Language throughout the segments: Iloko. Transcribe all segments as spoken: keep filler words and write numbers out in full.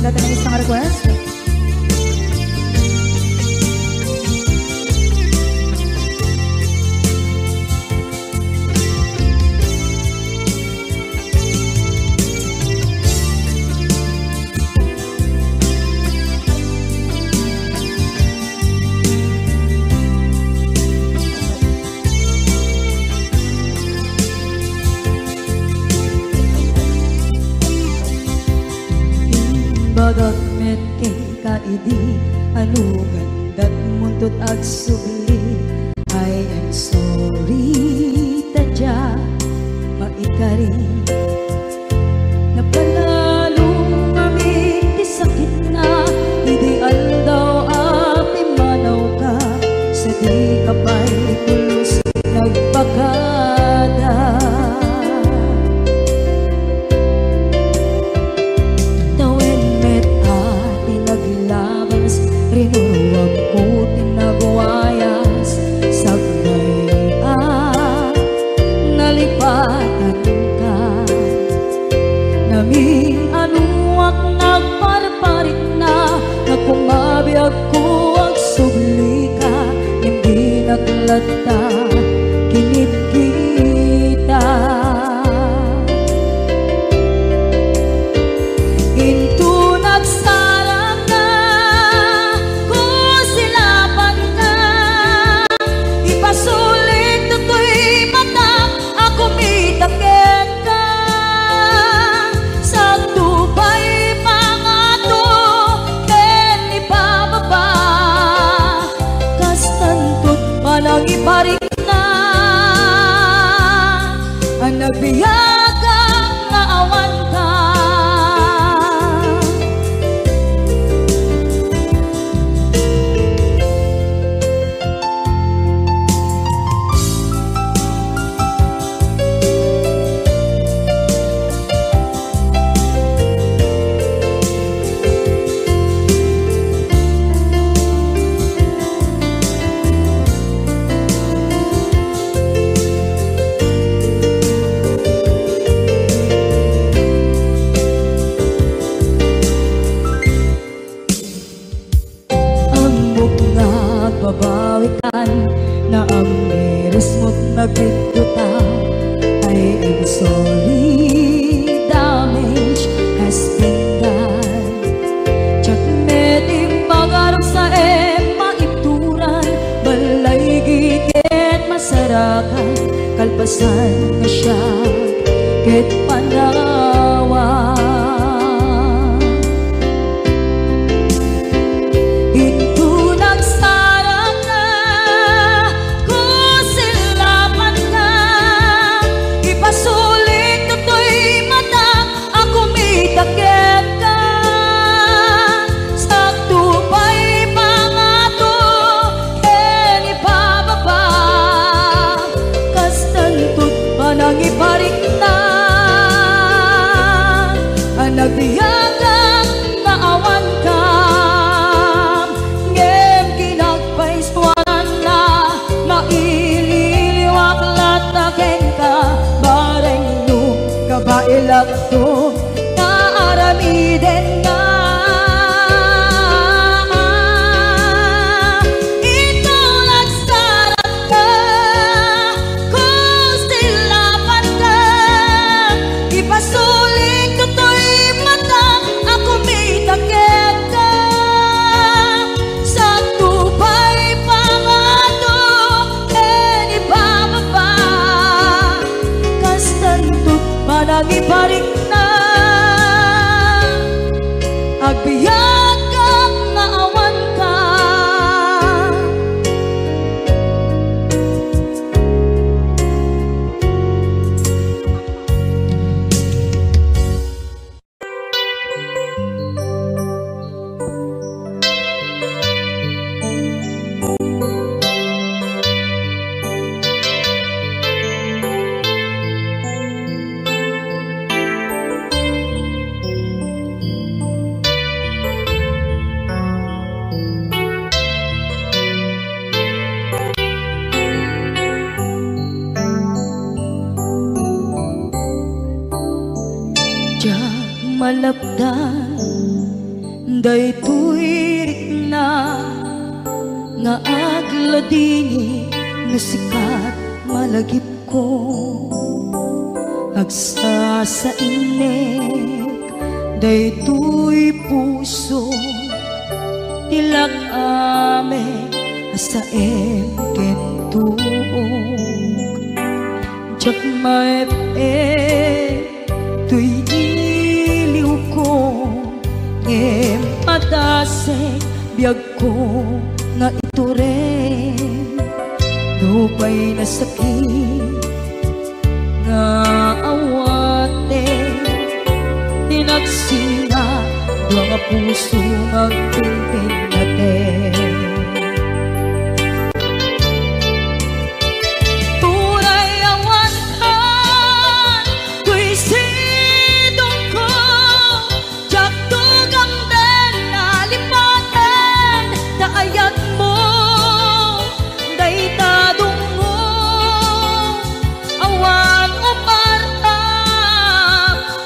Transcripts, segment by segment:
Data na isang request. Imbagak met kenka idi, ano gandat muntot agsubli. I am sorry, ta dia maikari. Napalalo ngamin ti sakitna, idi aldaw a pimmanawka, sadika pay pulos nagpakada. Tawen met a ti naglabas, rinuruamko ti nagwayas, sakbay a nalipatanka. Namin-anoak nagparparikna, nga kumabiagko agsublika, ngem dinak latta kinitkita. Inton agsarangka, kusilapanka, ipasulik toy matak a kumita kenka. Sakto pay pangato ken ipababa, kastanto ti panangiparikna a nagbiag nga awanka. Ammok nga agbabawikan, naammirismot nagbiddota. I am sorry, damage has been done. Diak met impagarupsaem maibturan, balay ket masarakan, kalpasan nga siak ket panawan. Inton agsarangka, kusilapanka, ipasulik toy matak a kumita kenka. Sakto pay pangato ken ipababa, kastanto ti panangiparikna a nagbiag nga awanka. Ngem kinagpaisuananna, maililiwak latta kenka, bareng no kabaelakto nga aramiden nga. Inton agsarangka, kusilapanka, ipasulik toy matak a kumita kenka. Sakto pay pangato ken ipababa, kastanto ti panangiparikna. Agbiagak nga awanka. Diak malapdan Daytoy rikna nga agladingit no sika ti malagipko. Agsasainek daytoy puso ti lak-amek a saem ken tuok. Diak maep-ep toy iliwko, ngem padasek biagko nga itureng. Nupay nasakit nga awaten, tinagsina dua nga puso nga agpinpinnaten. Uray awan kan toy sidongko, diakto gamden a lipaten ta ayatmo dayta dungngo. Awan uparta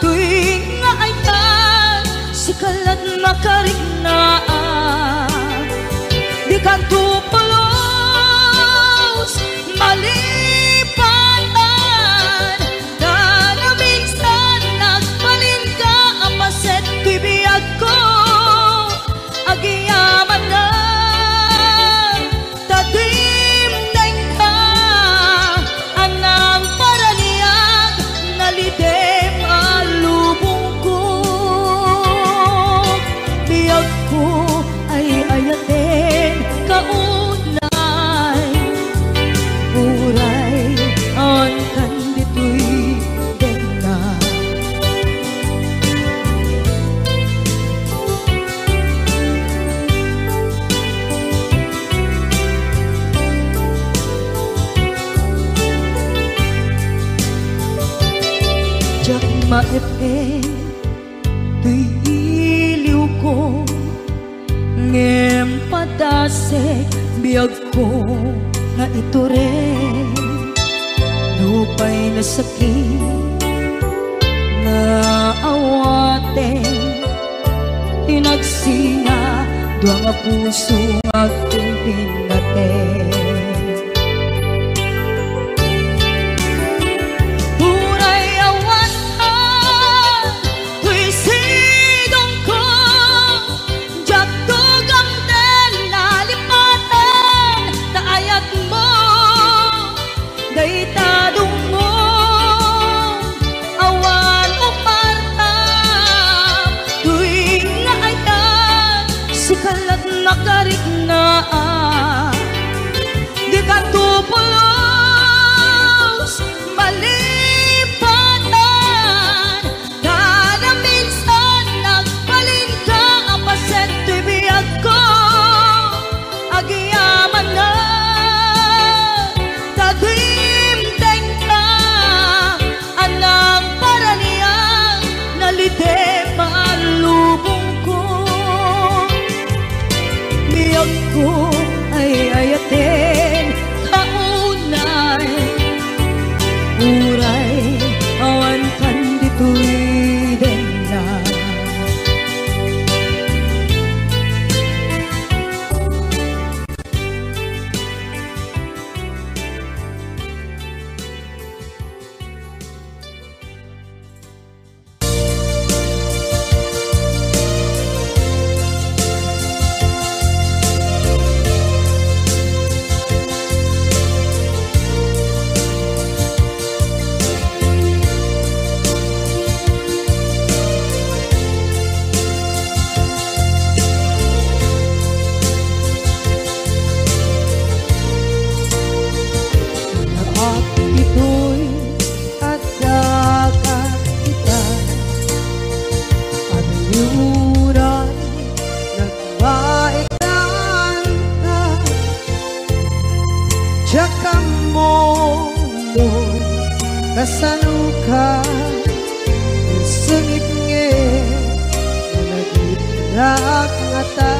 toy nga ayat, sika la't makariknaan. Dikanto pulos malipatan, ta naminsan nagbalinka a paset toy biagko. Agyamanak ta dimdengka, a nangparaniag, nalidem a lubongko. Biagko, ay-ayatenka unay, uray awan kan ditoy denna. Diak maep-ep toy iliwko, ngem padasek biagko nga itureng. Nupay nasakit nga awaten, tinagsina dua nga puso nga agpinpinnaten. Uray awan toy sidongko, diakto gamden a lipaten ta ayatmo dayta dungngo. Awan uparta toy nga ayat, sika la't makariknaan. Dikanto pulos malipatan, ta naminsan nagbalinka a paset toy biagko. Agyamanak ta dimdengka, a nangparaniag, nalidem a lubongko. Biagko, ay-ayatenka unay, uray awan kan ditoy denna. At ito'y adda ket kita, ania uray nagbaekan ka. Diak ammo no kasanoka, sengngeg nga nagitdak ngata.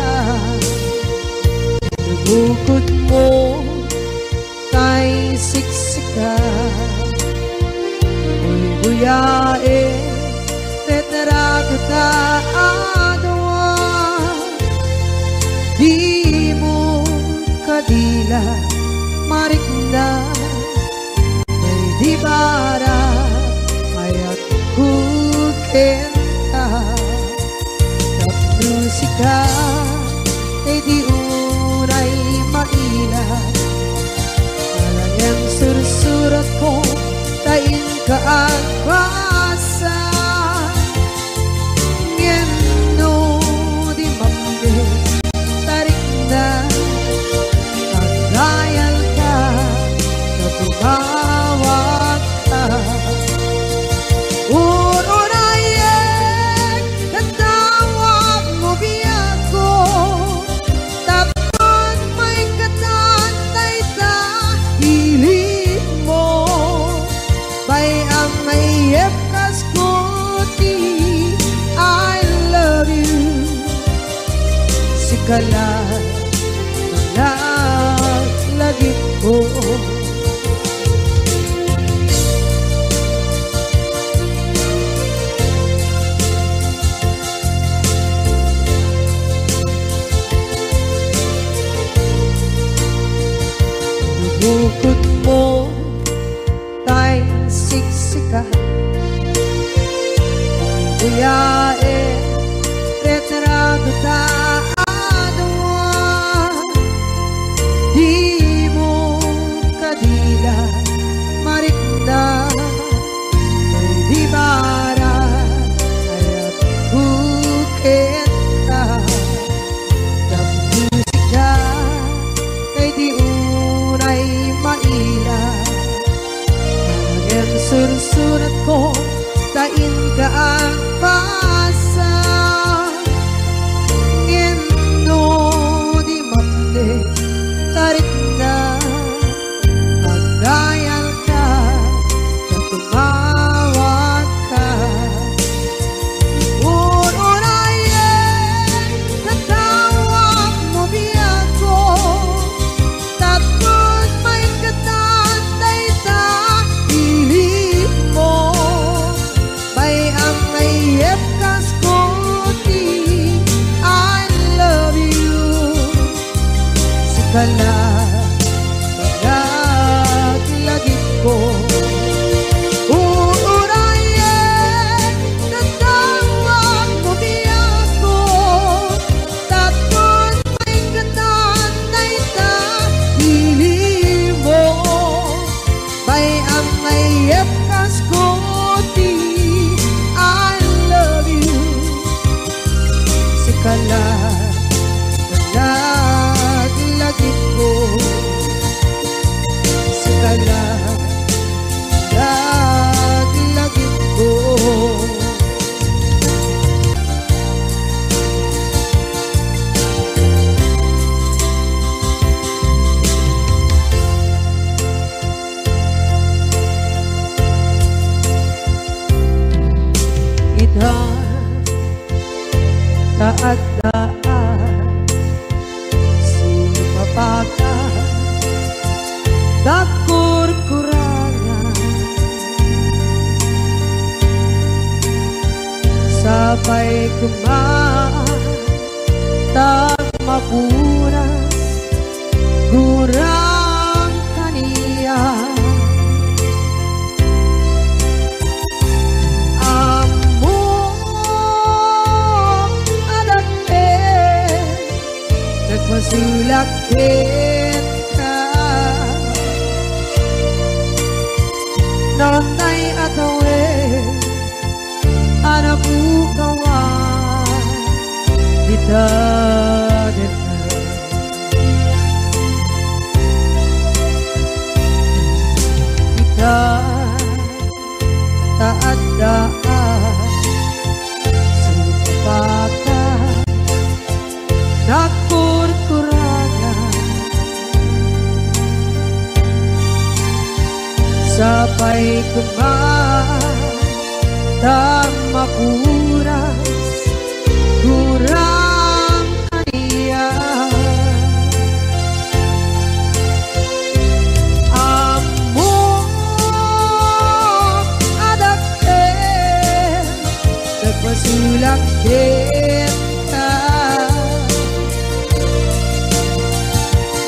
Nagukod mo tay siksika, guyguyaen ti ragta a dua. dila marikna, daydi barag ayatko kenta. Tapno sika, daydi unay maila, alangen sursuratko ta inka agbasa. Ngem no di mapne ta rikna, agdayalka ta tumawagka. Ururayek ket tawagmo biagko, tapno maikkan dayta ilinmo. Bay-am, maiyep kas kuti, I love you. Sika la, laglagipko. Bukod mo tay siksika. Kuyae, retrato ta adua. Dimo kadila marikna, di bara ayatko kenta. Tapno sika, daydi unay maila, alangen sursuratko ta inka agbasa. Ngem no di mapne ta rikna, agdayalka ta tumawagka. Ururayek ket tawagmo biagko, tapno maikkan dayta ilinmo. Bay-am, maiyep kas kuti, I love you. Sika la, laglagipko. Ururayek ket tawagmo biagko, tapno maikkan dayta ilinmo. Bay-am, maiyep kas kuti, I love you. Sika la, laglagipko. Sika la, laglagipko. Ita ta adda a sumapaka, nagkurkurangan. Sapay koma ta mapuras gurang kaniak. Ammok a dakkel, nagpasulak kenka. Nantay a tawen a napukawan ita kenka. Ita ta adda a sumapaka, nagkurkurangan. Sapay koma ta mapuras gurang kaniak. Ammok a dakkel, nagpasulak kenka.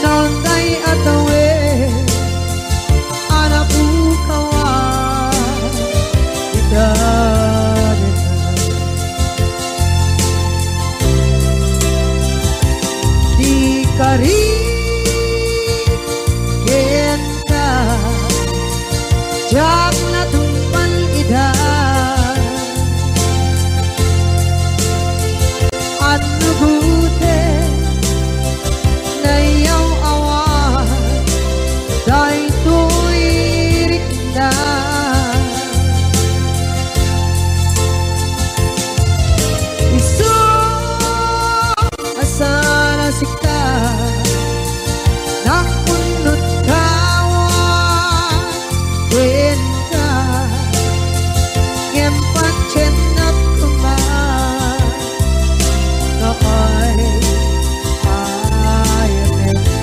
Nantay Diak natungpal ida. Annugoten nayaw-awan daytoy rikna. Isu a saan a sika, nakunot kawan kenka, ngem patiennak koma nga ay ayatenka.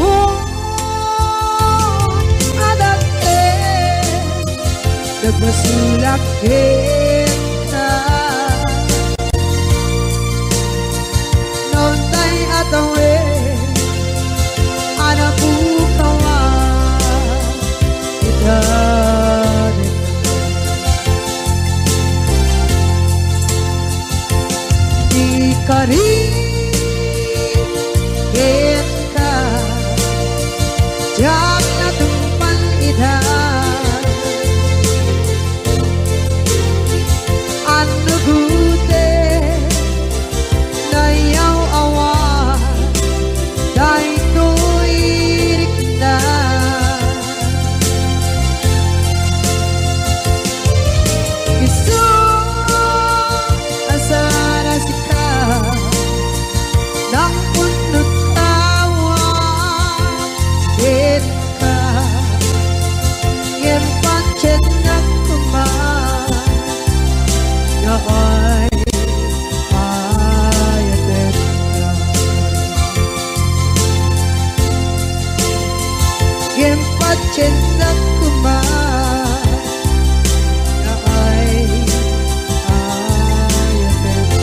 Ammom a dakkel, nagbasolak kenka. Naunday a tawen a napukawan ita. Di kari kenka, diak natungpal ida. Annugoten nayaw-awan daytoy rikna. Isu a saan a sika, nakunot kawan kenka, ngem patiennak koma nga ay ayatenka. Ngem patiennak koma nga ay ayatenka.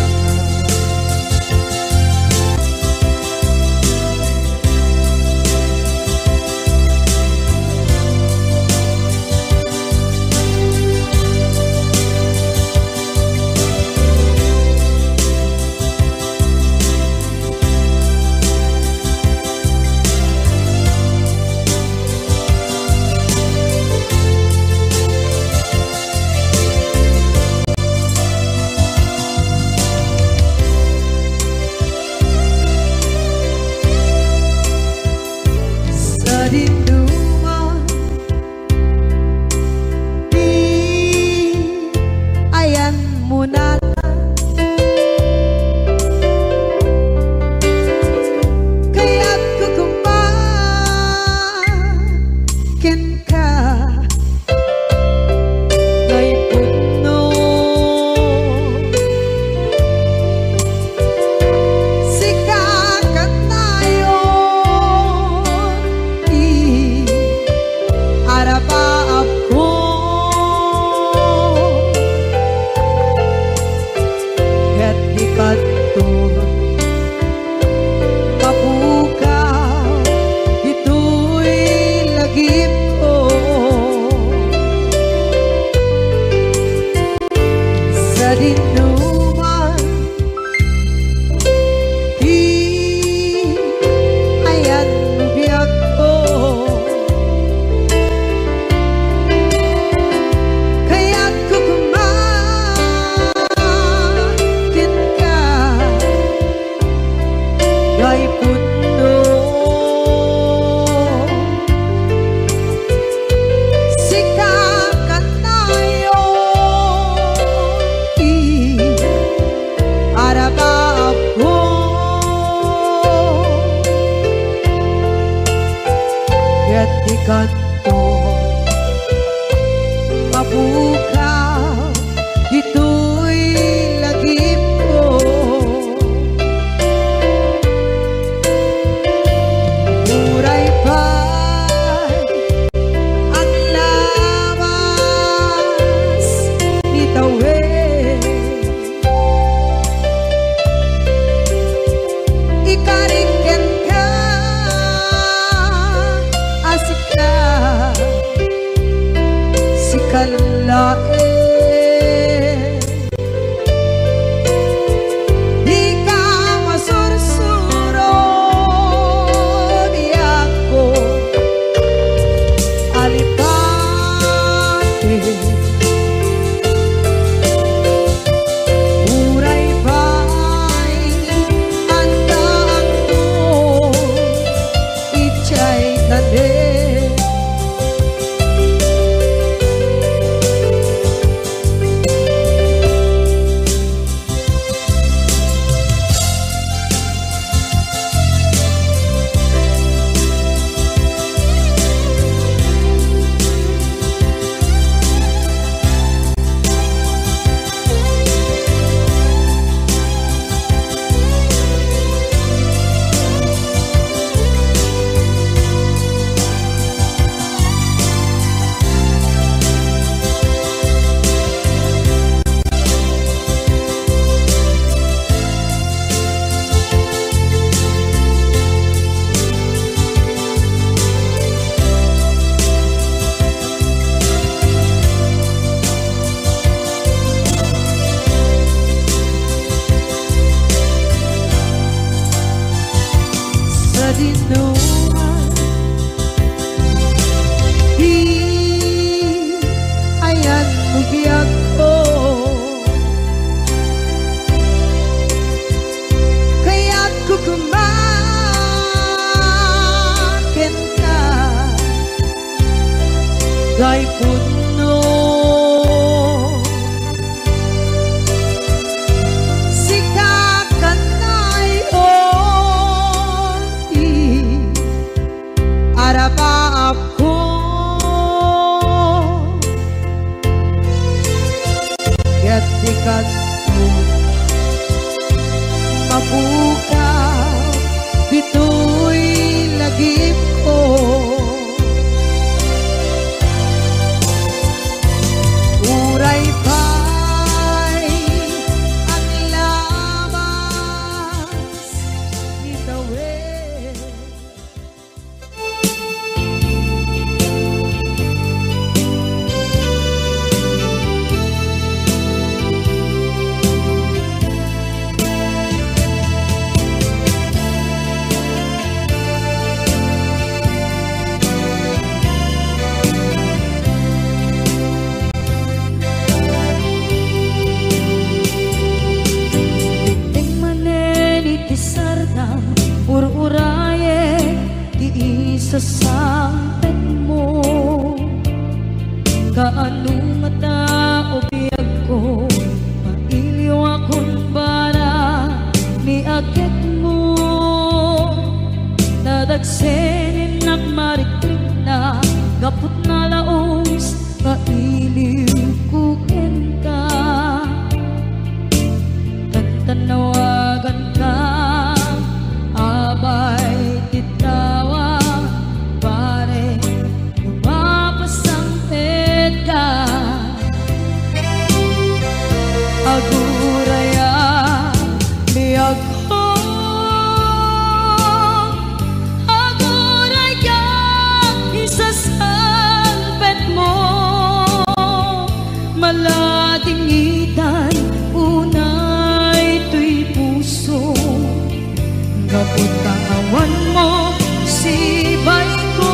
Sadinoman ti ayanmo natan, kayatko koma kenka. Nga ipudno, sika kanayon ti arabaabko. Ket di kanto mapukaw ditoy lagipko. Sadinoman ti ayanmo biagko, kayatko koma kenka. Nga ipudno, sika kanayon ti arabaabko. Ket di kanto mapukaw ditoy lagipko. Uray pay laeng. Dika masursuro, biagko, alipate. Uray pay addaanto idiay nanem. Sadinoan, di ayan mo biagko. Kayatko koma kenka. Tay pudno, sika kanayon ti arapaapko. Ket dika mapukaw ditoy lagipko. Uray pay aglabas ni tawen. Dimteng manen iti sardam, ur-urayek ti isasangpetmo. Kaano ngata, o biagko, mailiwakon bara ni aketmo. Nadagsen innak marikrikna gapu ta nalaus nga iliwko kenka. Tantanawaganka, abay ti tawa, pare, no mapasangpetka. Aguraya, biagko, agurayka, isasangpetmo. Maladingitan unay toy puso, gapu ta awanmo sibayko.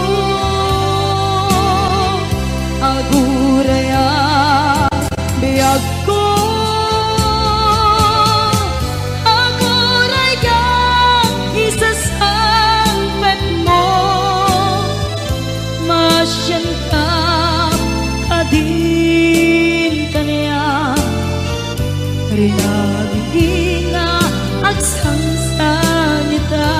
Aguraya, biagko, agurayka, isasangpetmo. Masianka kadin kaniak, rinaligi nga agsangsangita.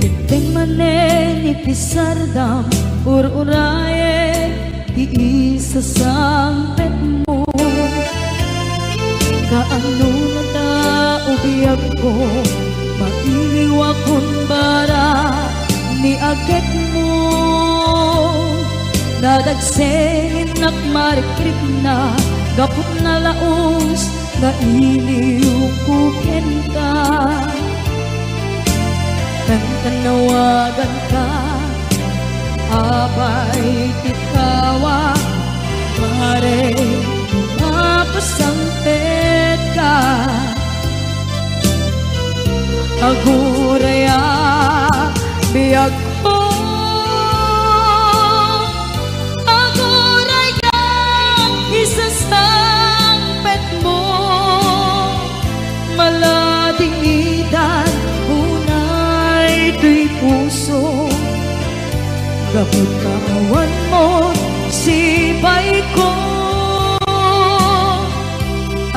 Dimteng manen iti sardam, ur-urayek ti isasangpetmo. Kaano ngata, o biagko, mailiwakon bara ni agekmo? Nadagsennak marikrikna gapu ta nalaus nga iliwko kenka. Nangtanawaganka, abay, ti tawag, pare, napasangpetka. Aguray a biagko, aguray a isasangpetmo. Maladingitan unay toy puso, gapu ta awan mo sipaiko.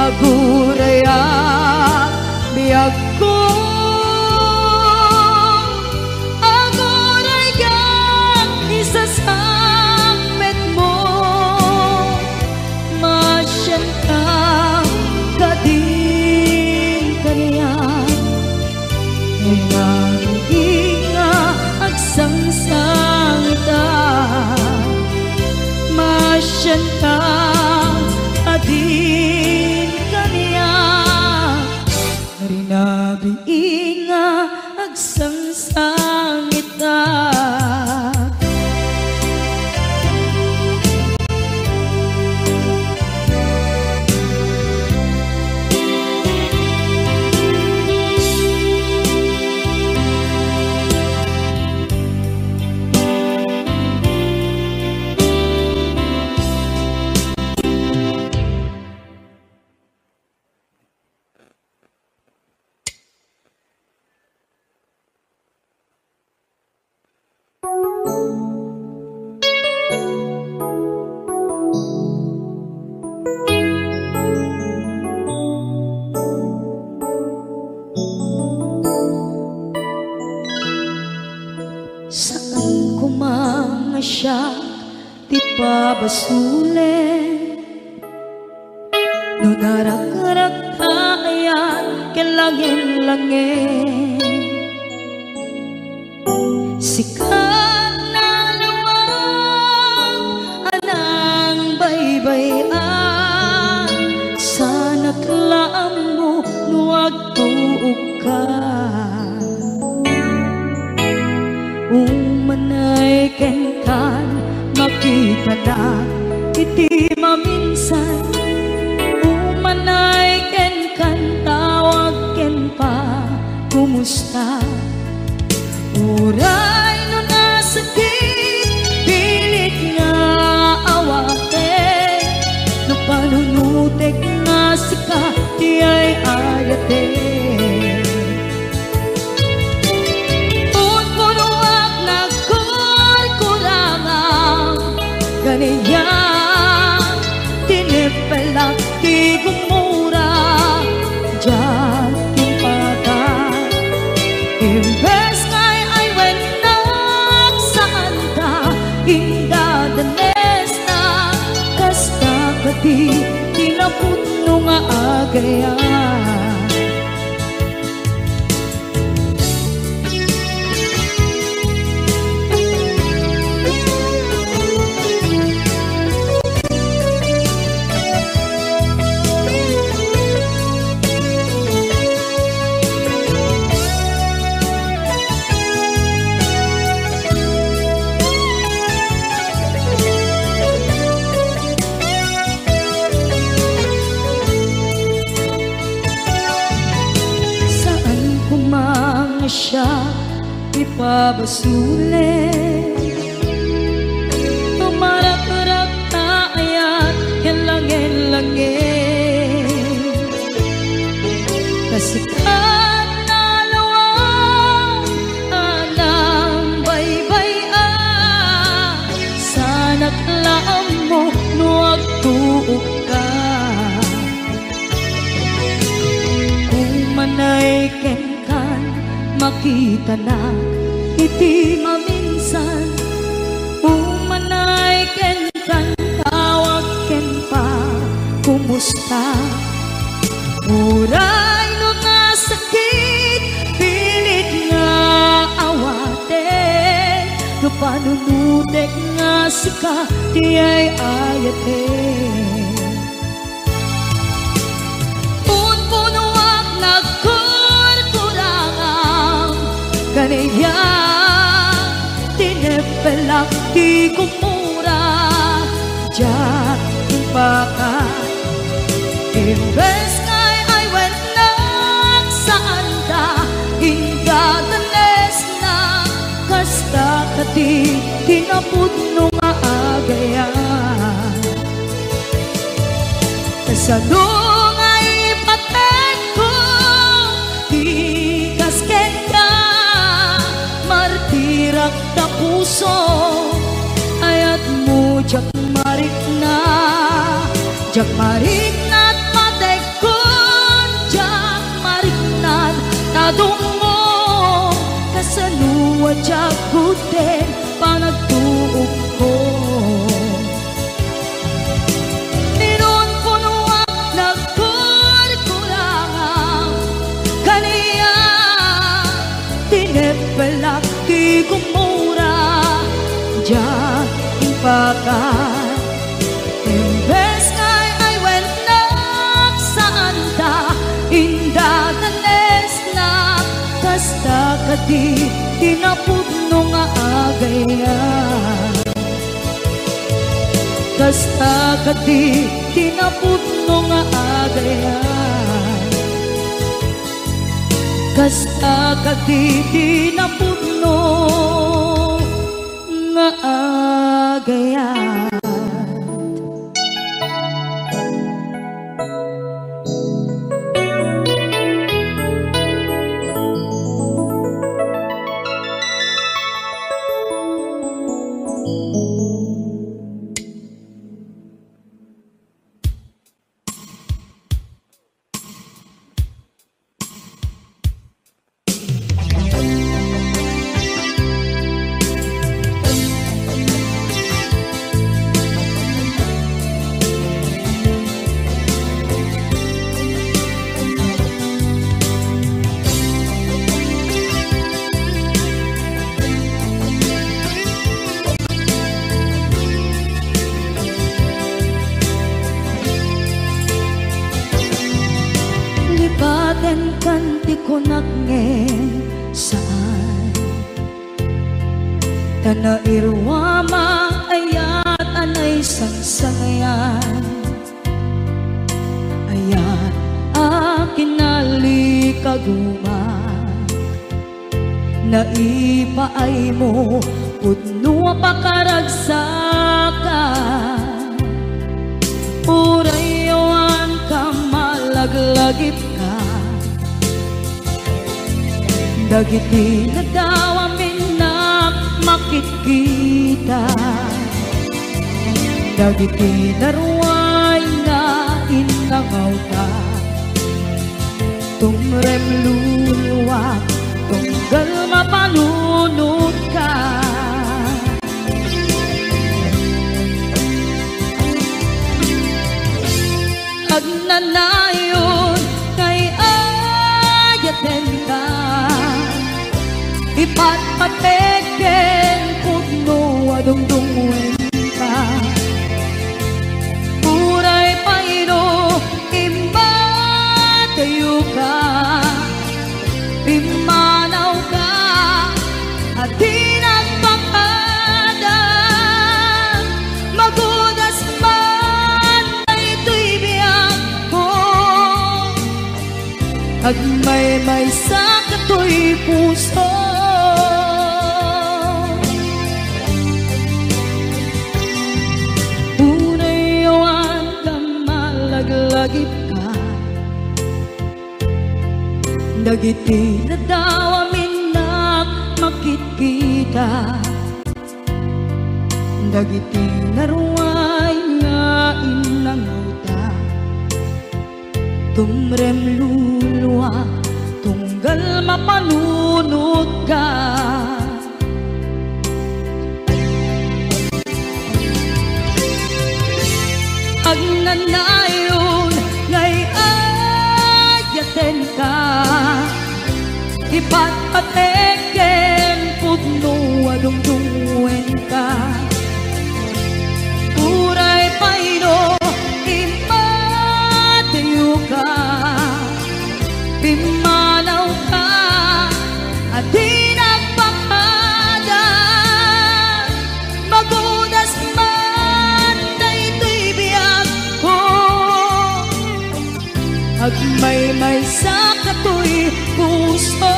Aguray a biagko, aguray a isasangpetmo. Masianka kadin kaniak, rinabii nga agsangsangitak. Masianka kadin kaniak, rinabii nga agsangsangitak. Saan koma nga siak ti pabasolen. No narakrak ta ayat ken langin-langin, sika nalawag a nangbaybay-an, saanak la ammo no agtuokka. Umanay kenkan, makitanak iti maminsan. Umanay kenkan, tawag ken pa, kumusta? Uray no nasakit, pilit nga awatek, no panunotek nga sika ti ay-ayatek. Unpunoak nagkurkurangam, ganiak, tineppelak ti gumura, diak impatay. Imbes nga ay-aywennak, saanta indadanesnak, kasta kadi ti napudno nga agayat. Saan koma nga siak ti pabasolen. Tumarakrak ta ayat ken langin-langin. Kasikat nalawag a nangbaybay-an, saanak la ammo no agtuokka. Umanay kenkan, makitanak iti maminsan. Umanay kenkan, tawag ken pa, kumusta? Panunotek nga sika ti ay-ayaten. Punpunoak nagkurkurangam, kaniak tineppelak ti kumura, diak impaka. Imbes nga ay-ayatennak, saanda, indadanesna, kasta kadi ti napudno nga agayat. Kasano nga ipatekko ti kas kenka, martirak ta puso, ayatmo diak marikna, diak marikna ta patekkon, diak marikna ta dummo, kasano a diak gudden panagtuokko. Ni punpunoak nagkurkurangam, kaniak tineppelak ti kumura, diak impaka. Imbes nga ay-ayatennak, saanda, indadanesna, kasta kadi ti napudno nga agayat. Kasta kadi ti napudno nga agayat. Kasta kadi ti napudno nga agayat. Lipatenkan ti kunak ngem saan. Ta nairuam a ayat a naisangsangayan. Ayat a kinalikaguma. Naipaaymo pudno a pakaragsakan. Uray awan ka malaglagipka. Dagiti nadawam innak makitkita. Dagiti naruay nga innangawta. Tumrem luluak, tunggal mapanunotka. Agnanayon nga ay-ayatenka, ipatpatek ken pudno a dungdungngoenka. Uray pay no immadayoka, pimmanawka a di nagpakada. Magudas man daytoy biagko, agmaymaysa katoy puso. Uray awan ka malaglagipka. Dagiti nadawam innak makitkita. Dagiti naruay nga innangawta. Tumrem luluak, tunggal mapanunotka. Agnanayon nga ay-ayatenka, ipatpatek ken pudno a dungdungngoen maymaysa katoy puso.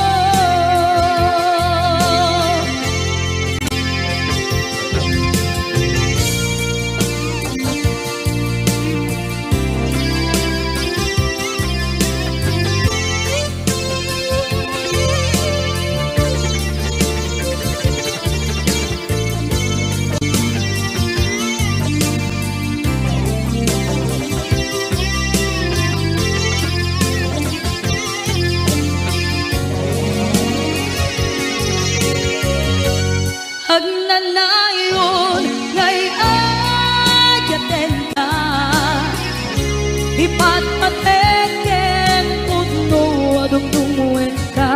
Agnanayon nga ay-ayatenka, ipatpatek ken pudno a dumdumwenka.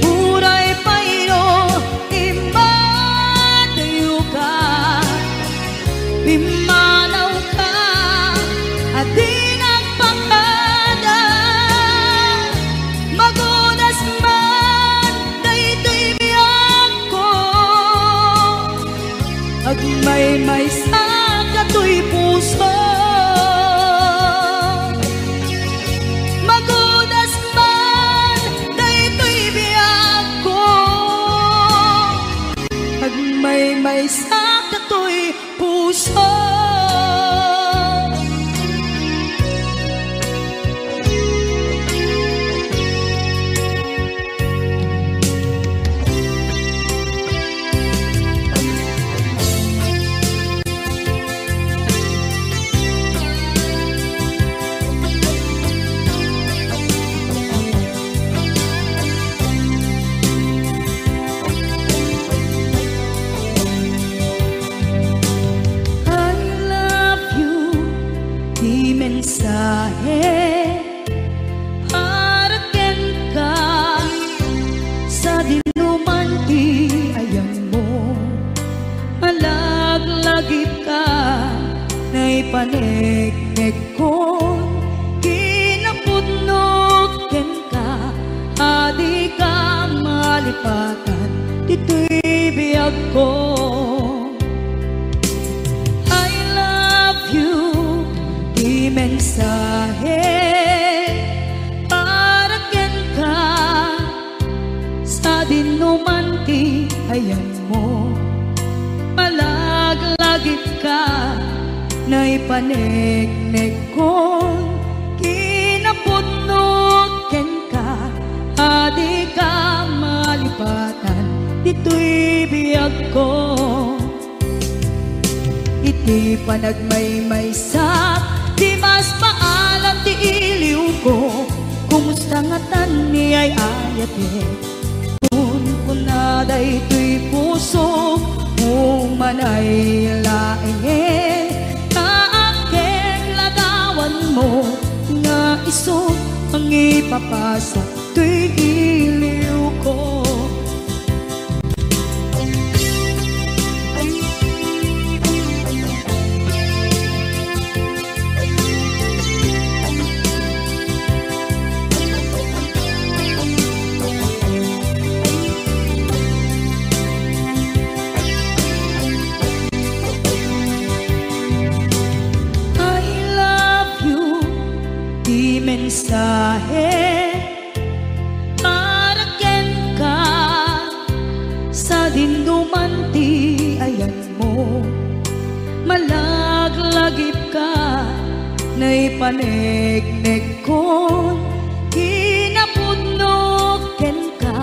Uray pay no immadayoka, pimmanawka a di nagpakada. Magudas man daytoy biagko, agmaymaysa katoy puso. Magudas man daytoy biagko, agmaymaysa katoy puso. I love you, ti mensahe para kenka, sadinoman ti ayanmo, malaglagipka, naipaneknekkon kinapudnok kenka, a dika malipatan ditoy biagko. I love you, ti mensahe para kenka, sadinoman ti ayanmo, malaglagipka, naipaneknekkon kinapudnok kenka, a dika malipatan ditoy biagko. Iti panagmaymaysak, dimas paalan ti iliwko. Kumusta ngatan ni ay-ayatek? Kunkuna daytoy pusok, umanay laengen, ta agkekladawanmo nga isu mangipapasak toy iliwko. I love you, ti mensahe para kenka, sadinoman ti ayanmo, malaglagipka, naipaneknekkon kinapudnok kenka,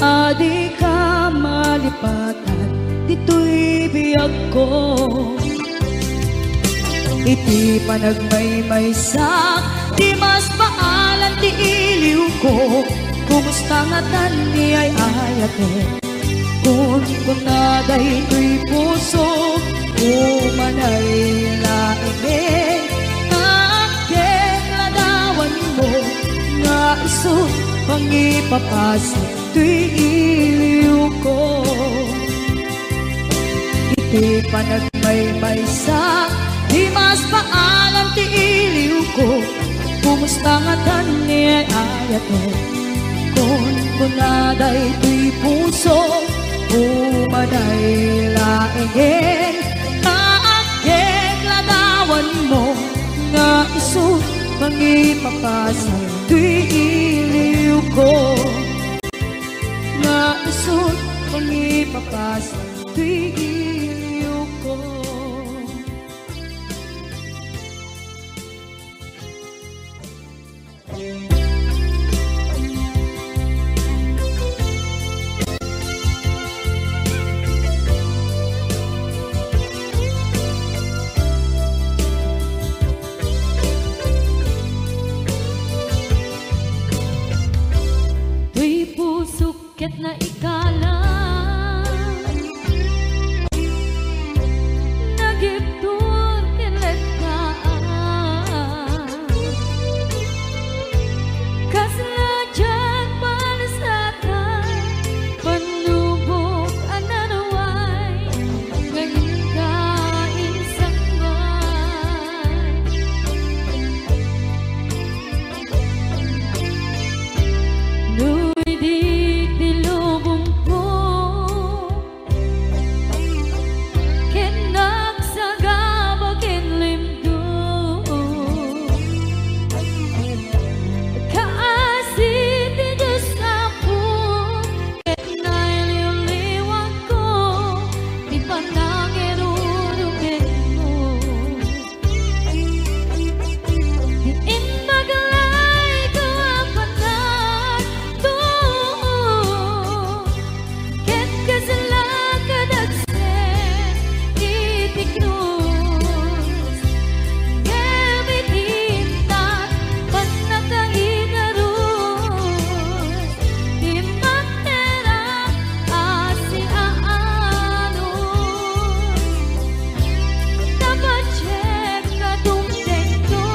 a dika malipatan ditoy biagko. Iti panagmaymaysak, dimas paalan ti iliwko. Kumusta ngatan ni ay-ayatek? Kunkuna daytoy pusok, umanay laengen, ta agkekladawanmo nga isu mangipapasak toy iliwko. Iti panagmaymaysak, dimas paalan ti iliwko. Kumusta ngatan ni ay-ayatek? Kunkuna daytoy pusok, umanay laengen, ta agkekladawanmo nga isu mangi- toy iliwko, nga isut' mangipapas toy iliwko. Toy pusok ket naikalang, nagibtur ken letnaan. Kasla diak palasatan, pannubok a naruay, nga inka insangbaay. No idi ti lubongko, ken nagsagaba ken limdum, kaasi ti Dios Apo, ket nailiwliwatko ti panangirurumenmo. Diin maglayko a panagtuo, ket kasla kadagsen iti krus. Ngem iti intan pannakaigarus, ti magterak a siaanus. Napadiek a dumtengto,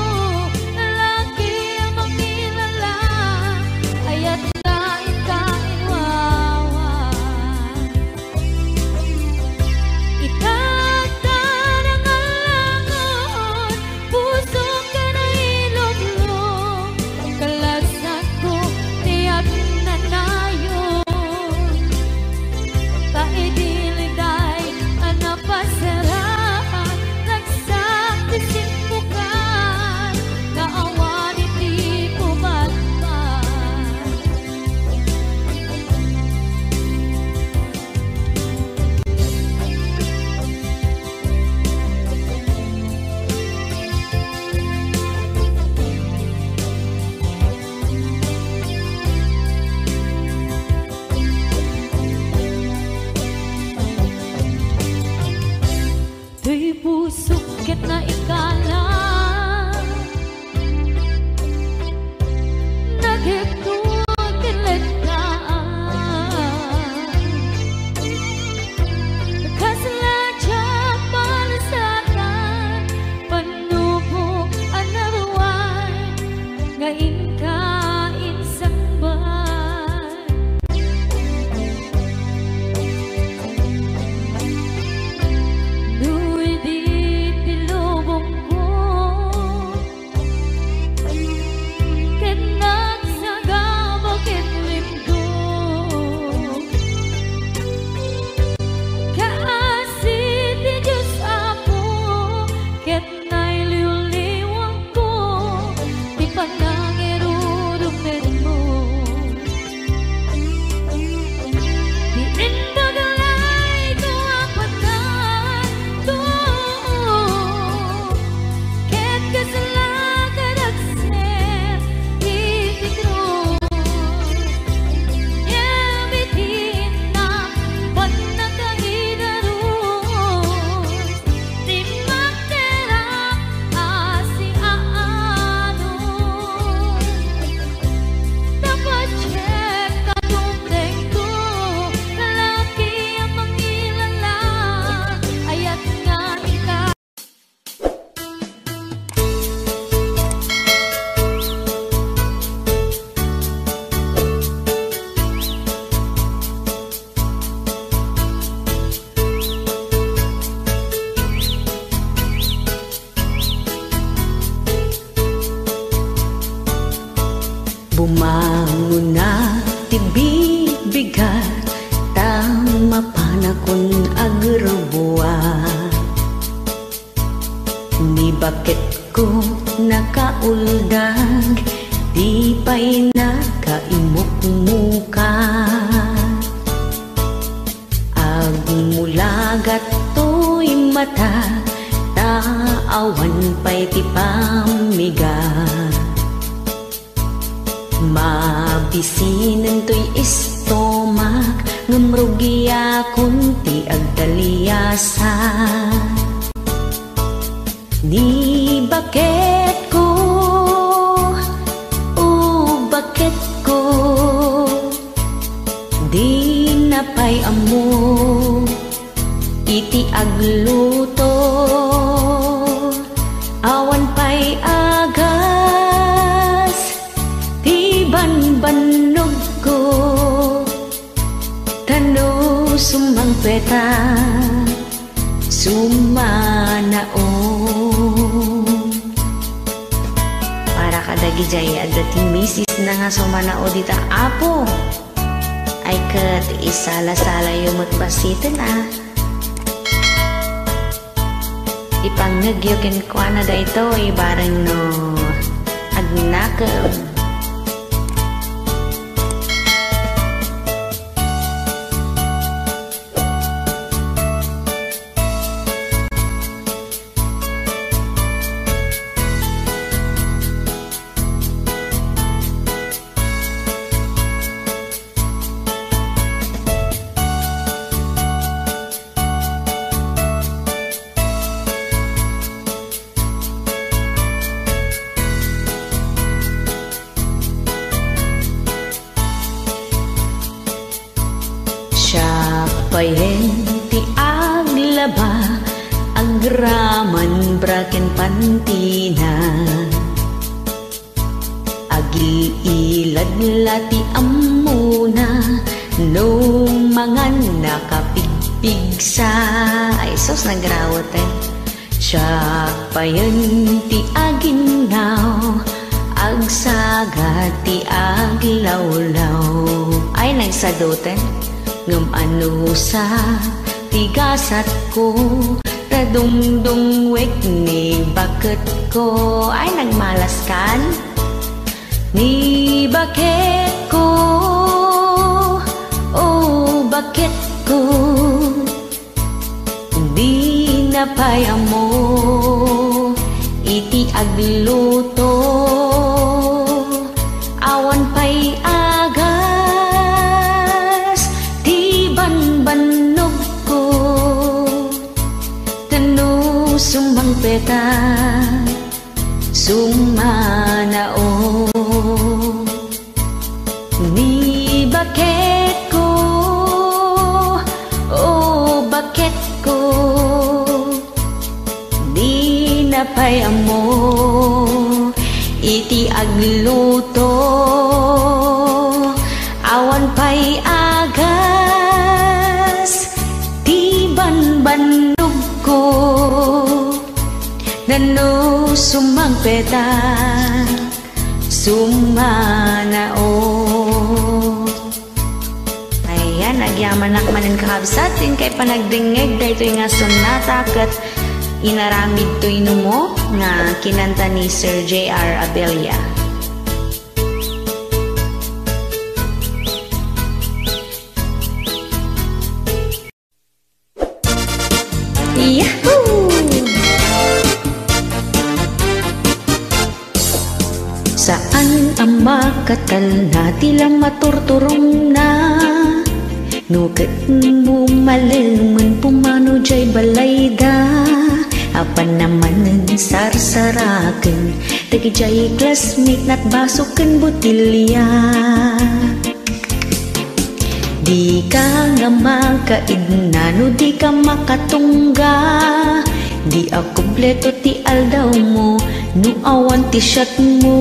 laki a mangilala, ayat nga inka inwawan. Ita ta nangalangon, pusok a nailublo, kalasatko ti agnanayon. Ta idi liday a napasaraan, ragsak ti simbukan, nga awan iti pumatpat. Toy pusok ket naikalang, nagibtur ken letnaan. Kasla diak palasatan, pannubok a naruay, nga inka insangbaay. No idi ti lubongko, ket nagsagaba ken limdum, kaasi ti Dios Apo, ket nailiwliwatko ti panangirurumenmo. Diin maglayko a panagtuo, ket kasla kadagsen iti krus. Ngem iti intan pannakaigarus, ti magterak a siaanus. Napadiek a dumtengto, laki a mangilala, ayat nga inka. Bumangona ti bibigat, ta mapanakon agerbuat. Ni baketko nakauldag, Di pay nakaimukmuka. Agmulagat toy mata, ta awan pay ti pammiga. Mabisinen toy istomak, ngem rugiakon ti agtaliasa. Ni baketko, o baketko, dina pay ammo iti agluto. Awan pay agas ti banbannogko, ta no sumangpeta, sumanaon. Para kadagidiay adda ti misis na nga sumanao dita, Apo. Ay ket isala-salayo met basiten a. Ipangngegyo kenkuana daytoy bareng no agnakem. Siak payen ti aglaba, agraman bra ken pantina. Agil-ilad la ti ammona, no mangan nakapigpigsa. Ay sus, nagrawet, eh. Siak payen ti aginnaw, agsagat ti aglawlaw. Ay, nagsadoten, ngem anusa ti gasatko, ta dungdungwek ni baketko. Ay, nagmalaskan. Ni baketko, o baketko, dina pay ammo iti agluto. Awan pay agas ti banbannogko, ta no sumangpeta, sumanaon. Ni baketko, o baketko, dina pay ammo iti agluto. Awan pay agas ti banbannogko, no sumangpeta, sumanaon. Ayan, agyamanak manen, kakabsat, inkay panagdengngeg daytoy nga sonata ket inaramid toy numo nga kinanta ni Sir J R Abella. Yahoo! Saan a makatalna ti la maturturongna. No ket mo malemen pumano jay balayda, apan namanen sarsaraken dagijay classmate, natbaso ken botilya. Dika nga makaidna no dika makatungga. Di a kompleto ti aldawmo no awan ti shotmo.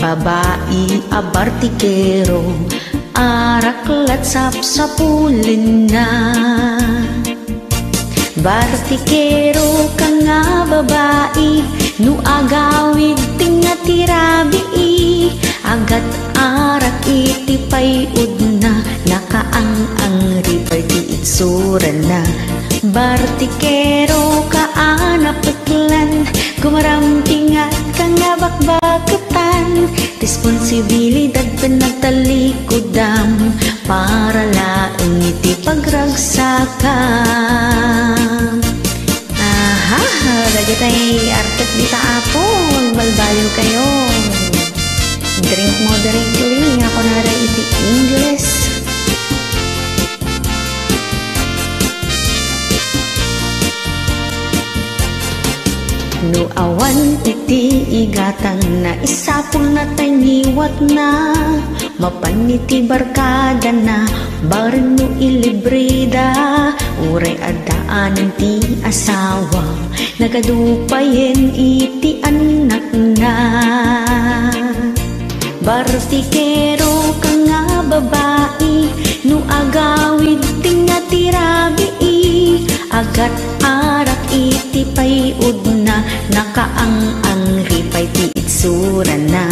Babai a bartikero, arak lat sapsapulenna. Bartikero ka nga babai, no agawid tengnga ti rabii, agat-arak iti pay-udna, nakaang-angri pay ti itsurana. Bartikero ka a napeklan, gumarampingat ka nga bakbak. Ketan, responsibilidad ken nagtallikudam para laeng iti pagragsakam. Aha, dagitay artek dita, Apo, agbalbaliw kayo. Drink moderately, ako na iti English. No awan iti igatangna, isapulna tay ngiwatna, mapan iti barkadana, bareng no ilibreda, uray addaan ti asawa, nagadupayen iti annakna. Bartikero ka nga babai, no agawid ti nga ti rabii, agat-arak iti payudna, nakaang-angri pay ti itsurana.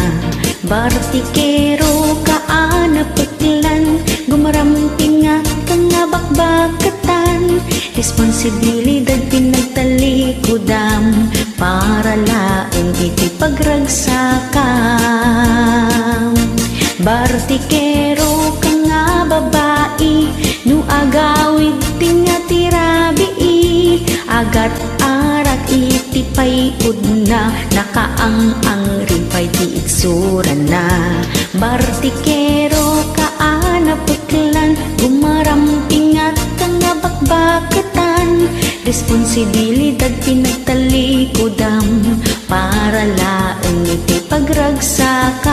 Bartikero ka a napeklan, gumarampingat ka nga bakbaketan, responsibilidad ti nagtallikudam, para laeng iti pagragsakam. Bartikero ka nga babai, no agawid ti nga ti rabii, agat-arak iti payudna, nakaang-angri pay ti itsurana. Bartikero ka a napeklan, gumarampingat ka nga bakbaketan, responsibilidad ti nagtallikudam, para laeng iti pagragsakam.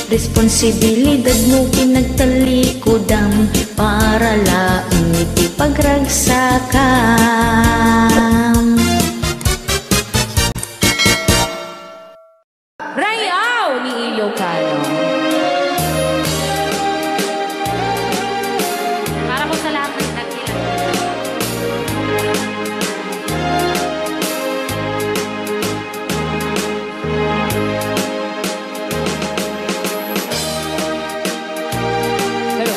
Responsibilidad mo pinagtallikudam, para laeng iti pagragsakam. Rayaw ni Ilocano. Para po sa lahat ng nagkilala. Hello.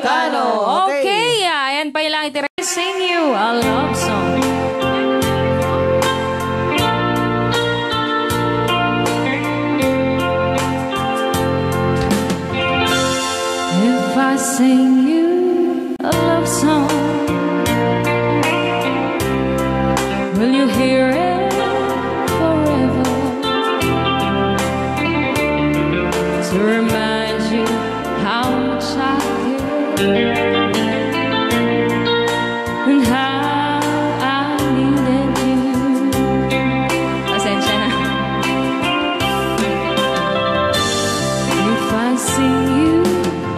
Ilocano. Okay. Okay, ah, ayan pa lang iti Sing You a Love Song. If I sing you a love song, will you hear it forever? To remind you how much I care and how I needed you. Pasensya na. If I sing you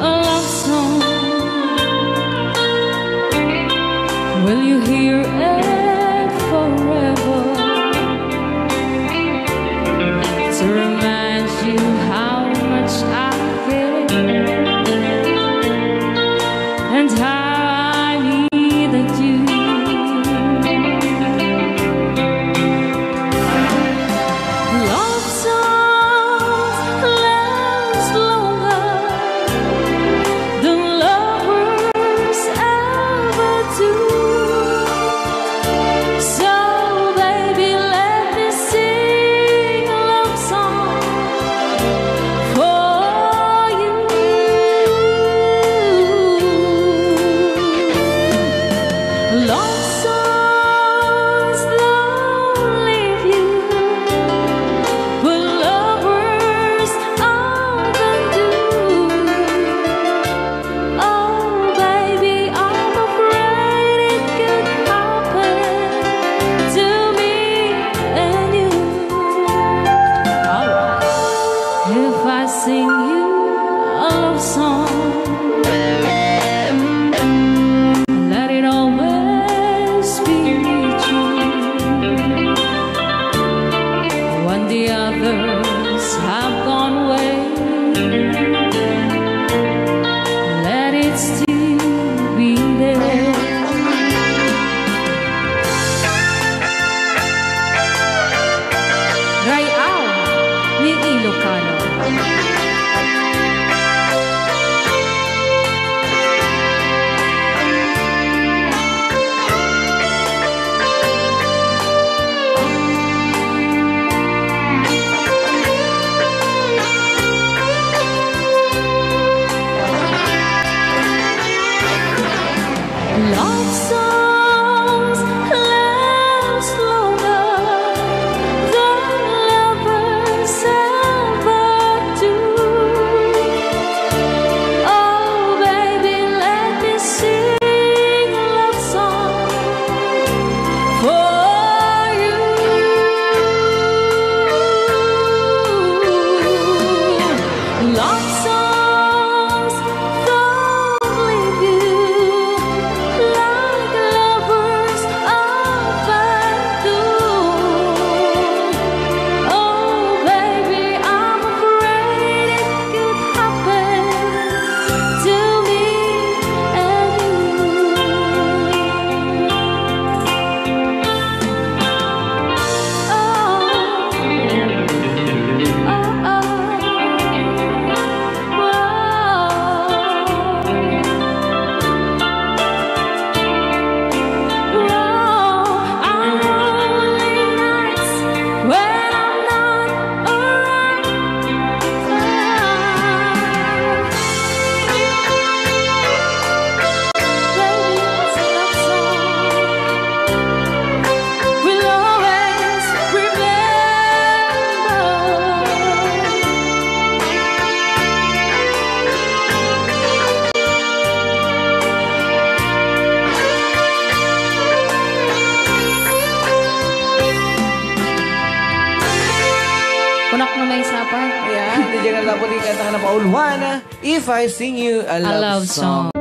a love song, will you hear it forever? To remind you how much I care and how I needed you. Love songs last longer than lovers ever do. So, baby, let me sing a love song for you. Love songs don't leave you, but lovers often do. Oh, baby, I'm afraid it could happen to me and you. Alright. If I sing you a love song, let it always be true. When the others have gone away, let it still be there. Ray-aw ni Ilocano. Love songs last longer than lovers ever do. Oh, baby, let me sing a love song for you. Love songs don't leave you like lovers often do. Oh, baby, I'm afraid it could happen to me and you. Oh, oh, oh. We'll always remember. Kunak no may sapa. Ayan, di dyan na po di kanta ka na pauluan. If I sing you a A love love song. Song.